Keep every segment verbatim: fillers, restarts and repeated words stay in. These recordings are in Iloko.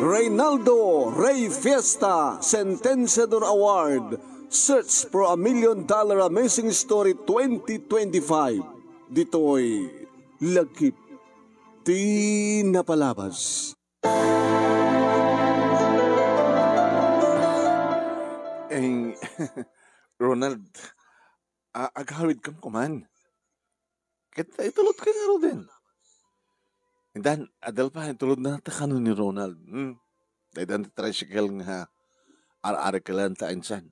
Reynaldo Rey Fiesta Sentenciador Award, Search for a Million Dollar Amazing Story twenty twenty-five. Ditoy Lagip ti Napalabas. Eng, Ronald, a-, agawidkam kuman. Ket itulodka ngaruden. Intan, adal pa, itulodna ta kano ni Ronald. Hmm. Daytan ti tricycle nga ar-arikelaenta insan.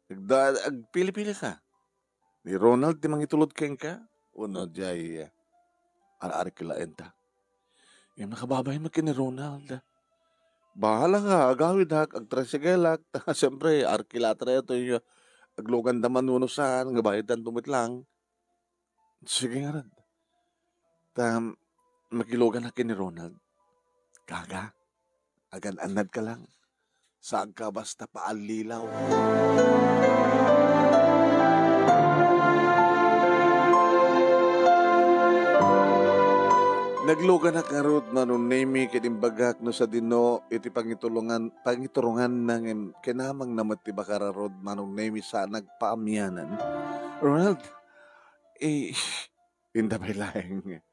Agda-, agpili-pilika. Ni Ronald ti mangitulod kenka, wenno diay, eh, ar-arikelaenta. Ngem nakababain met ken ni Ronald. Bahala ka, agawidak, agtricycle-ak. Ta, siyempre, arkilata daytoy, eh, agluganda man wenno saan, nga bayadanto met lang. Sige ngarud. Ta, makiluganak ken ni Ronald. Kaga, agan-annadka lang. Saanka basta paallilaw. Nagluganak ngarud, Manong Nemy, ket imbagak no sadino iti pangitulongan-, pangituronganna ngem kinamangna met ti bakararod, Manong Nemy, sa nagpaamianan. Ronald, eh, Inda pay laeng.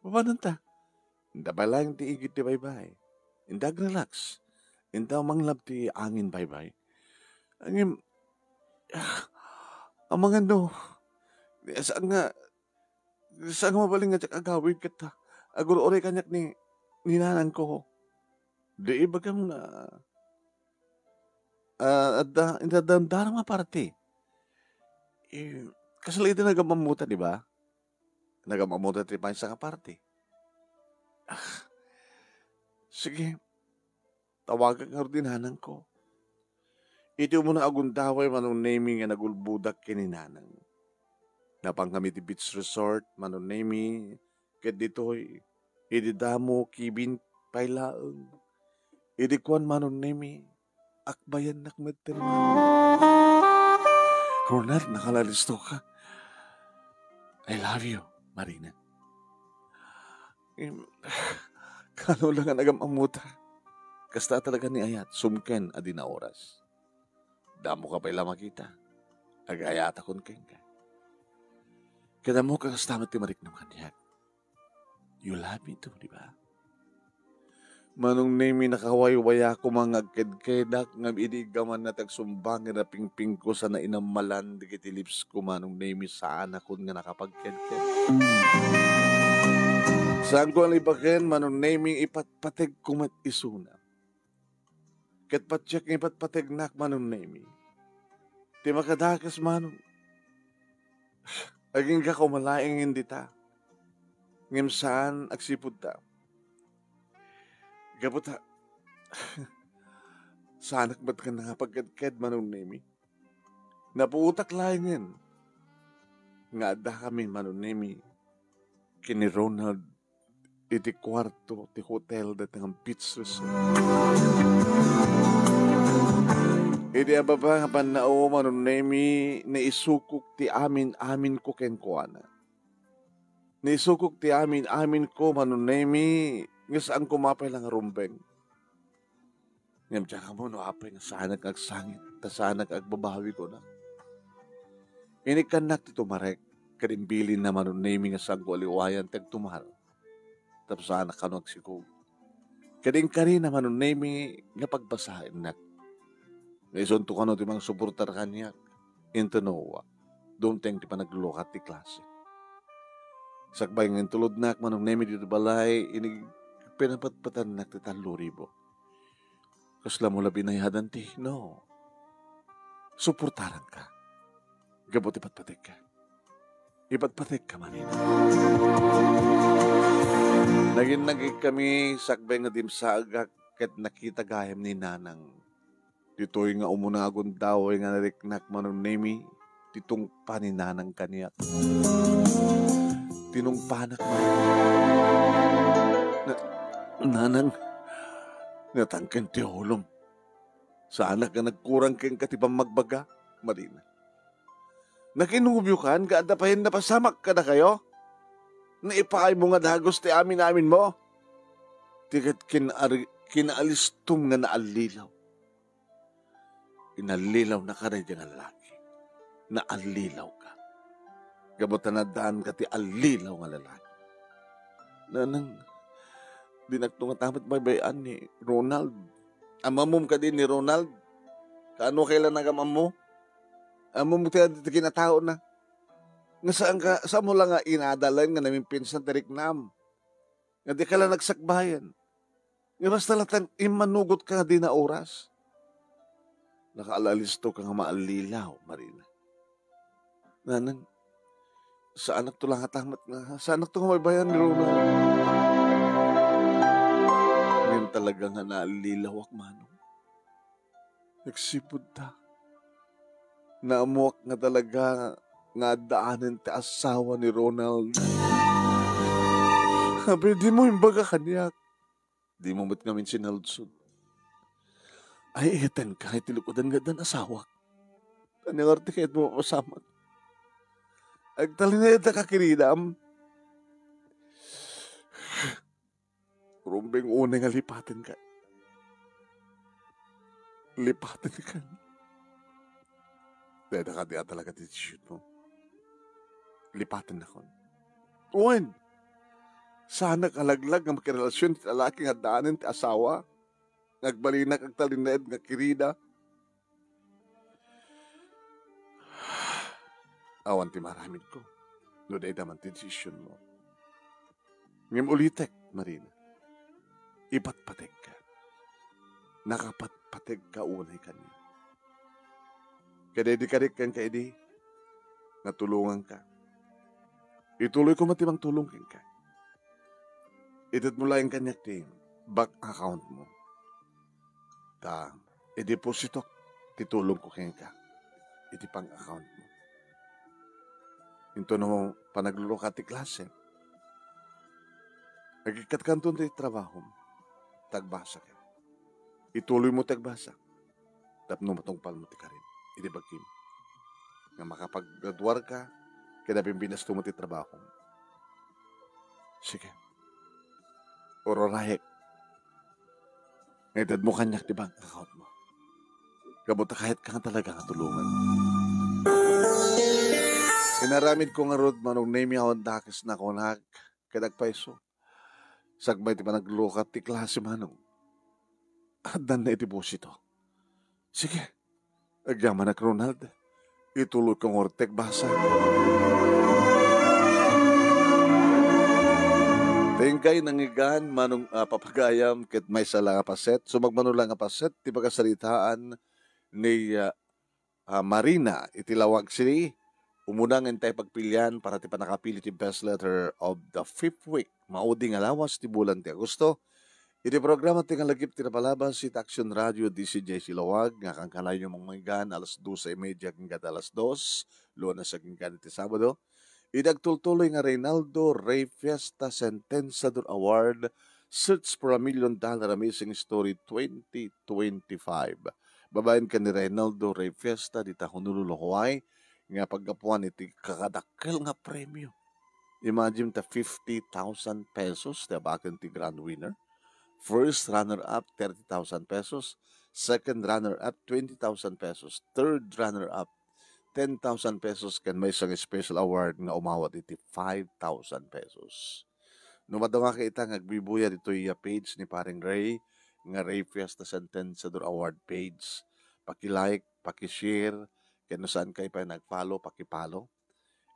Papananta? Inda pay laeng ti igid ti baybay. Inda agrelax. Inda manglab ti angin baybay. Ngem, ah, amangan no, saan nga, saan nga mabalin nga diak agawid ket agur-uray kaniak ni, ni nanangko. Di ibagam nga, ah, adda, inda dandaram nga party. Eh, kasla iti nagam-ammuta, di ba? Nagam-ammuta ti maysa nga party. Ah, sige, tawagak ngarud ni nanangko. Iti umuna a gundaway, Manong Nemy, nga nagulbodak ken ni nanang. Napan kami ti beach resort, Manong Nemy, ket ditoy, idi damo, Kevin pay laeng. Idi kuan, Manong Nemy, akbayannak met ti rimana. Ronald, nakalalisto ka. I love you, Marina. Em, kano la nga nagam-ammuta? Kasta talaga ni ayat, sumken a di na oras. Damo ka pay la makita. Agayatakon kenka. Ket ammok a kasta met ti mariknam kaniak. You love me too, di ba? Manong Nemy, nakawaywayak koma nga agkedkedak, ngem idi iggamanna ti agsumbangir a pingpingko sa nainammalan dagiti lips ko, Manong Nemy, saanakon nga nakapagkedked. Saanko a libaken, Manong Nemy, ipatpategko met isuna. Ket patiek nga ipatpategnak, Manong Nemy. Ti makadakes, Manong. Agingga koma laeng dita. Ngem saan agsipud ta. Gapu ta, saanak met nga nakapagkedked, Manong Nemy. Napuotak laengen nga addakami, Manong Nemy, ken ni Ronald iti kuarto ti hotel dayta nga beach resort. Idi ababa nga pannao, Manong Nemy, naisukok ti amin-aminko kenkuana. Naisukok ti amin-aminko, Manong Nemy, nga saan koma pay la nga rumbeng. Ngem diak ammo no apay nga saanak nga agsangit, ta saanak nga agbabawi, kuna. Inikkannak ti tumarek, ket imbilinna, Manong Nemy, nga saanko a liwayan ti agtumar, tapno saanak kano agsikog. Ket inkarina, Manong Nemy, nga pagbasaennak. Nga isunto kano ti mangsuportar kaniak, inton no, dumteng ti panaglukat ti klase. Sakbay nga intulodnak, Manong Nemy, ditoy balay, inig pinapatpatannak ti tallo ribu. Kasla mo la binayadan ti, no? Suportaranka. Gapu ti patpategka. Ipatpategka, Marina. Naginnagik kami, sakbay nga dimsaagak ket nakita gayam ni Nanang. Ditoy nga umuna a gundaway nga nariknak, Manong Nemy, ti tungpa ni Nanang kaniak. Tinungpanak, Manong. Na-, Nanang, natangken ti ulom. Saanak nga nagkurang kenka ti pammagbaga, Marina. Nakinubiokan nga adda payen napasamak kadakayo? Naipaaymo nga dagus ti amin-aminmo? Ti ket kin-, ari-, Kinaalistom nga naallilaw. Inallilawna ka daydiay nga lalaki. Naallilawka. Gapu ta naaddaanka ti allilaw nga lalaki. Nanang, dinakto nga tamet baybay-an ni Ronald. Amamom kadi ni Ronald? Kaano kay la nagamammo? Ammom ti, ti kinataona. Nga saan ka, saan mo la nga inadalan nga namimpinsan ti riknam? Nga di ka la nagsakbayan. Nga basta latan immanugot ka nga di na oras. Nakaalisto ka nga maallilaw, Marina. Nanang, saanak to la nga tamet nga, saanak to nga baybay-an ni Ronald. Ngem talaga nga naallilawak, Manong. Nagsipud ta. Naammoak nga talaga nga addaanen ti asawa ni Ronald. Abi, dimo imbaga kaniak. Dimo met ngamin sinaludsod. Ay, iyatenka iti lukodan nga addan asawak. Ania ngarud ti kayatmo mapasamak? Agtalinaedka kiridam. Rumbeng unay nga lipatenka. Lipatenka. Dayta kadi a talaga ti desisionmo. Lipatennakon. Wen, saanak a laglag nga makirelasyon ti lalaki nga addaanen ti asawa, nga agbalinak agtalinaed nga kirida. Awan ti maaramidko no dayta man ti desisionmo. Ngem ulitek, Marina, ipatpategka. Nakapatpategka unay kaniak. Ket idi kadi kenka idi, natulonganka. Ituloyko met ti mangtulong kenka. Itedmo laeng kaniak ti bank accountmo. Ta, idepositok ti tulongko kenka iti bank accountmo. Intono panagluloka ti klase, agikkatkanto ti trabahom, ta agbasakan. Ituloymo ti agbasa tapno matungpalmo ti karim iti bagim nga makapaggraduarka ken nabimbinastom ti trabahom. Sige. Ururayek. Nga itedmo kaniak ti bank accountmo. Gapu ta kayatka nga talaga nga tulongan. Inaramidko ngarud, Manong Nemi, awan dakes nga kunak ket agpayso. Sakbay ti panaglukat ti klase, Manong. Addan na iti deposito. Sige. Agyamanak, Ronald. Ituloyko ngarud ti agbasa. Tengkay nangigan, Manong, ah, Papagayam, ket maysa la nga paset, sumagmamano la nga paset, ti pakasaritaan ni, ah, ah, Marina iti Laoag City. Umuna nga intay pagpilian para ti pannakapili ti best letter of the fifth week. Maudi nga lawas ti bulan ti Agosto. Iti programa ti Ngalagip ti Napalabas iti Action Radio D C J C Laoag nga kankanayo mangmanggan alas doce y media agingga alas dos, Lunes agingga iti Sabado. Iti agtultuloy nga Reynaldo Rey Fiesta Sentenciador Award, Search for a Million Dollar Amazing Story twenty twenty-five. Babaen ken ni Reynaldo Rey Fiesta dita Honolulu, Hawaii, nga paggapuan iti kakadakkel nga premio. Imagine ta, fifty thousand pesos ti abaken ti grand winner. First runner-up, thirty thousand pesos. Second runner-up, twenty thousand pesos. Third runner-up, ten thousand pesos. Ken maysa nga special award nga umawat iti five thousand pesos. No madama ka ita nga agbuybuyat ditoy, ah, page ni Paring Ray, nga Ray Fiesta Sentenciador Award page, paki-like, paki-share, ken no saan kayo pay nag-follow, paki-follow.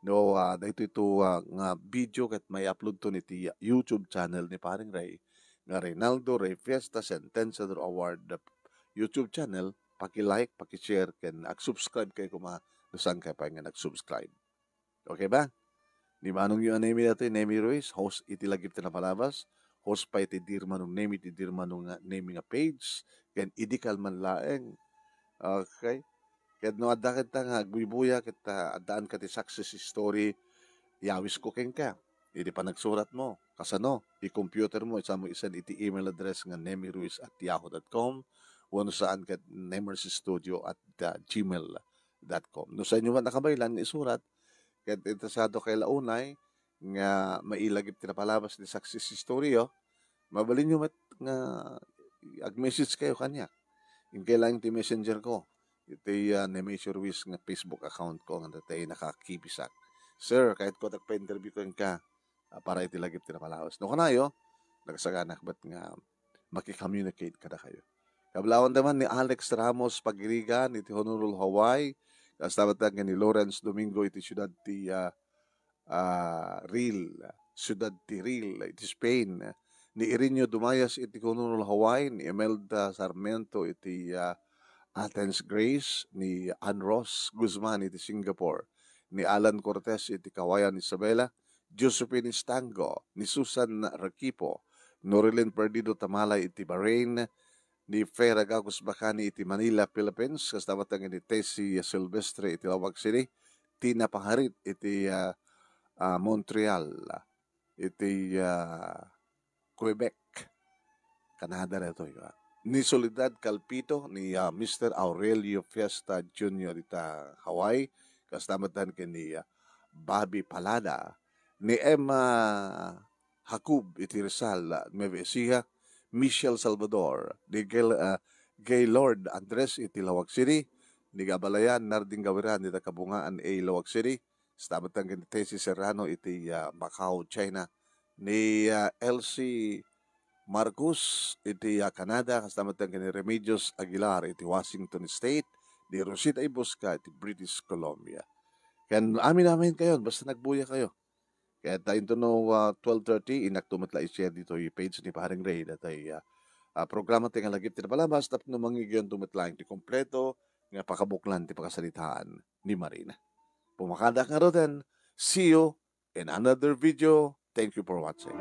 No, ah, daytoy to, ah, nga video ket may-upload to iti YouTube channel ni Paring Ray, nga Reynaldo Ray Fiesta Sentenciador Award YouTube channel, paki-like, paki-share, ken ag-subscribe kayo koma no saan kayo pay nga nag-subscribe. Okay ba? Ni Manong yu a Nemi datoy, Nemi Ruiz, host iti Lagip ti Napalabas, host pay ti Dear Manong Nemi, ti Dear Manong nga Nemi nga page, ken idi kalman laeng. Okay? Ket no adda ket ta nga agbuybuya, ket ta addaan ka ti success story, yawisko kenka. Idi panagsurat mo, kasano? I-computer mo, isamo isend iti email address nga nemiruiz at yahoo dot com, wenno saan ket nemersystudio at, ah, gmail dot com. No saan nyo man nakabaylan nga isurat, ket interesado kay la unay nga mailagip ti napalabas ti success story, oh, mabalinyo met nga ag-message kayo kaniak. Inkay lang ti messenger ko. Iti, ah, Nemesio Ruiz nga Facebook account ko nga dati nakakibisak. Sir, kayatko agpa-interview kenka, ah, para iti lagip ti napalaos. No kanayo, nagsaganak bat nga maki-communicate kadakayo. Kablawan da man ni Alex Ramos Pagirigan iti Honolulu, Hawaii. Kasta met ken ni Lawrence Domingo iti siudad ti, ah, ah, Ril, siudad ti Ril iti Spain. Ni Irinio Dumayas iti Honolulu, Hawaii, ni Imelda Sarmiento iti, ah, Athens, Greece, ni Ann Rose Guzman iti Singapore, ni Alan Cortez iti Kawayan, Isabela, Josephine Estango, ni Susan Requipo, Norilyn Perdido Tamalay iti Bahrain, ni Fe Ragacos Bacani iti Manila, Philippines, kasta met ken ni Tessie Silvestre iti Laoag City, Tina Paharit iti, ah, ah, Montreal, iti, ah, Quebec, Canada daytoy, ah. Ni Soledad Calpito, ni, ah, Mister Aurelio Fiesta Junior ita Hawaii, kasta met ken ni, ah, Bobby Palada, ni Emma Jacob iti Rizal, ah, Nueva Ecija, Michelle Salvador, ni Gail-, ah, Gaylord Andres iti Laoag City, ni Gabalayan Narding Gawiran ita Kabungaan A, Laoag City, kasta met ken ni Tessie Serrano iti, ah, Macau, China, ni, ah, Elsie Marcos iti, ah, Canada, kasta met ken ni Remedios Aguilar iti Washington State, ni Rosita Ibusca iti British Columbia. Ken amin-amin kayo, basta nagbuya kayo. Ket, ah, intono, ah, twelve thirty, innak to met la i-share ditoy page ni Paring Ray, datoy, ah, ah, programa ti nga lagip ti napalabas, tapno mangigayonto met laeng ti kompleto nga pakabuklan ti pakasaritaan ni Marina. Pumakadak ngaruden. See you in another video. Thank you for watching.